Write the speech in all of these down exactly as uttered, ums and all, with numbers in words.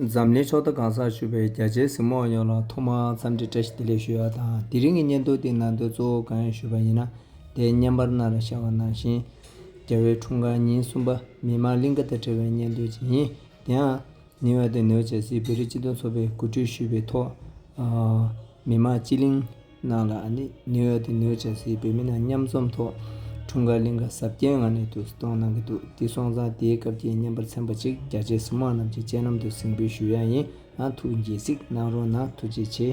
འཛམ་གླིང་ཕྱོགས་མཐའ་གང་སར་བཞུགས་པའི་རྒྱ་ཆེའི་གཟིགས་མོ་བ་ཡོངས་ལ་ཐོག་མར་འཚམས་འདྲི་བཀྲ་ཤིས་བདེ་ལེགས་ཞུ་ཡ་དང་། དེ་རིང་གི་བརྙན་ཐུང་དེའི་ནང་དོན་གཙོ་བོ་གང་ཡིན་ཞུས་པ་ཡིན་ན། དེའི་བརྙན་པར་ནང་ལ་ཤར་བ་ནང་བཞིན། རྒྱལ་བའི་འཁྲུངས་སྐར་ཉིན་གསུམ་པ་མི་དམངས་གླིང་ག་དང་འབྲེལ་བའི་བརྙན་ཐུང་ཅིག་ཡིན། དེ་ཡང་ནིའུ་ཡོག་དང་ནིའུ་ཇར་སིའི་བོད་རིགས་སྤྱི་མཐུན་ཚོགས་པས་གོ་སྒྲིག་ཞུས་པའི་ཐོག་ཨ། མི་དམངས་སྤྱི་གླིང་ནང་ལ་ཨ་ནི་ནིའུ་ཡོག་དང་ནིའུ་ཇར་སིའི་བོད་མི་རྣམས་མཉམ་འཛོམས་ཐོག་འཁྲུངས་སྐར་གླིང་ག་གཟབ་རྒྱས་ངང་ནས་འདུག་སེ་གཏོང་གནང་གི་འདུག་དེ་སོང་ཙང་དེའི་སྐབས་ཀྱི་བརྙན་པར་ཚན་པ་གཅིག་རྒྱ་ཆེའི་གཟིགས་མོ་བ་རྣམས་ཀྱིས་སྤྱན་ལམ་དུ་གཟིགས་འབུལ་ཞུ་ཡ་ཡིན། ཨ། ཐུགས་དགྱེས་གཟིགས་གནང་རོགས་གནང་། ཐུགས་རྗེ་ཆེ།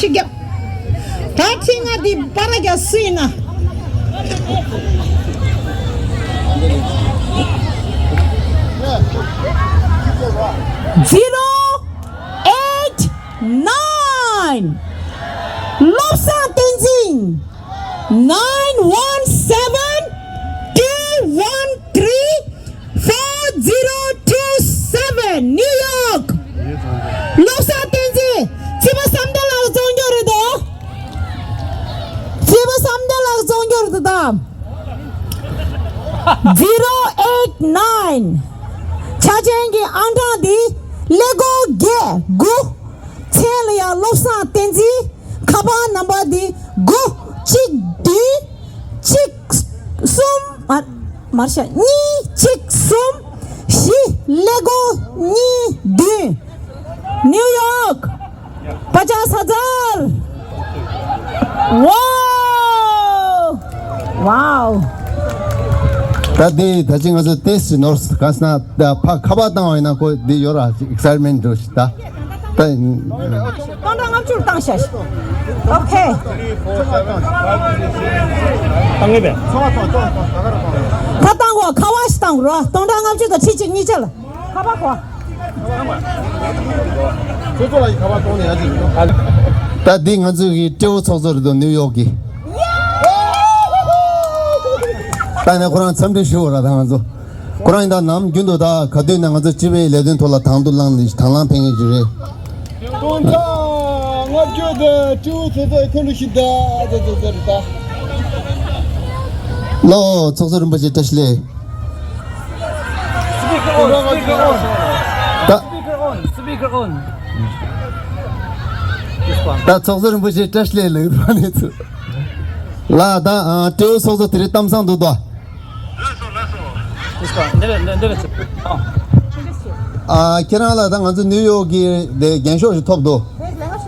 རྒྱབ། ད་ཁྲི་ལྔ་འདི་པར་རྒྱག་སྲིད་ན། Zero eight nine. བློ་བཟང་བསྟན་འཛིན། Nine one seven two one three four zero two seven, New York. བློ་བཟང་བསྟན་འཛིན། བྱིས་པ་བསམ་གཏན་ལགས་རྫོང་སྐྱོར་རེད་དོ། བྱིས་པ་བསམ་གཏན་ལགས་རྫོང་སྐྱོར་རེད་དམ། Zero eight nine. ཆ་ཅན་གྱི་ཨང་གྲངས་འདི་ཀླད་ཀོར་བརྒྱད་དགུ། མཚན་ལ་ཡང་བློ་བཟང་བསྟན་འཛིན། ཁ་པར་ནམ་བར་འདི་དགུ་གཅིག་བདུན་གཅིག་གསུམ། ཨ། མར་ཤ་གཉིས་གཅིག་གསུམ་བཞི་ཀླད་ཀོར་གཉིས་བདུན། ནིའུ་ཡོག། པ་ཅག་ས་ཚར། ཝའོ། ཝའོ། ད་འདི་ད་ཅི་ང་ཚོ་ཏེས་ནོར་ག་ས་ན་ད་ཕ་ཁ་པར་བཏང་བ་ཡིན་ན་ཁོ་འདི་ཡོད་ར་ཨེག་སའི་ཊི་མེན་ཊི་འགྲོ་ཞིག་ད། ད་སྟོང་ཕྲག་ལྔ་བཅུ་བཏང་ཤག་ཨོ་ཁེ། བཏང་ངེས་པས། ད་བཏང་གོ་ཁ་པར་ཞིག་བཏང་རོགས། སྟོང་ཕྲག་ལྔ་བཅུ་དང་ཁྲི་གཅིག་གཉིས་ཆ་ལ། ཁ་པར་གོ། ཁོ་ཚོ་ལ་ཡི་ཁ་པར་གཏོང་ནས་ཡ་ཅིག་ཡོད། ད་འདི་ང་ཚོ་གི་སྤྲེའུ་ཚོགས་གཙོ་རེད་དོ། ནིའུ་ཡོག་གི། ད་ནས་ཁོ་རང་འཚམས་འདྲི་ཞུ་བ་ར། ད་ང་ཚོ་ཁོ་རང་ཡིན་ད་ནམ་རྒྱུན་དུ་ད་ག་དུས་ན་ང་ཚོ་སྤྱི་པའི་ལས་དོན་ཐོག་ལ་དང་དུ་བླངས་ནས་དང་བླངས་ཕན་ངེས་ཀྱི་རེད། སྟོང་ཕྲག་ལྔ་བཅུ་དང་སྤྲེའུ་ཚོགས་གཙོ་ཁོ་ལུ་ཤི་ད་ད་ད་ད་ད། ལོ་ཚོགས་གཙོ་རིན་པོ་ཆེ་བཀྲ་ཤིས་བདེ་ལེགས། Speaker on, speaker on. ད་Speaker on, speaker on. This one. ད་ཚོགས་གཙོ་རིན་པོ་ཆེ་བཀྲ་ཤིས་བདེ་ལེགས་ར་ནས་ཚུ། ལ་ད་ཨ་སྤྲེའུ་ཚོགས་གཙོ་དེ་རིང་གཏམ་བཟང་འདུག་དོ། This one, this one. འདི་ལ་འདི་འདི་ལ་ཚུ། ཨ། ཨ་ཁྱེད་རང་ལ་ད་ང་ཚོ་ནིའུ་ཡོག་གི་དེ་རྒྱན་ཤོག་ཞིག་ཐོབ་འདུག་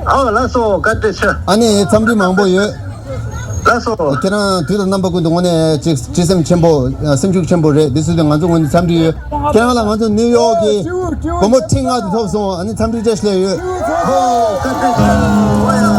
ཨོ་ལགས་སོ། བཀའ་དྲིན་ཆེ། ཨ་ནི་འཚམས་འདྲི་མང་པོ་ཡོད། ལགས་སོ། ཁྱེད་རང་དུས་དང་རྣམ་པ་ཀུན་ཏུ་དངོས་གནས་ཅིག་སྤྱི་སེམས་ཆེན་པོ་སེམས་ཤུགས་ཆེན་པོ་རེད། འདི་སུ་དེ་ང་ཚོ་ངོས་ནས་འཚམས་འདྲི་ཡོད། ཁྱེད་རང་ལ་ང་ཚོ་ནིའུ་ཡོག་གི་སྒོར་མོ་ཁྲི་ལྔ་དེ་ཐོབ་སོང་། ཨ་ནི་འཚམས་འདྲི་བཀྲ་ཤིས་བདེ་ལེགས་ཡོད། ཨོ་བཀའ་དྲིན་ཆེ།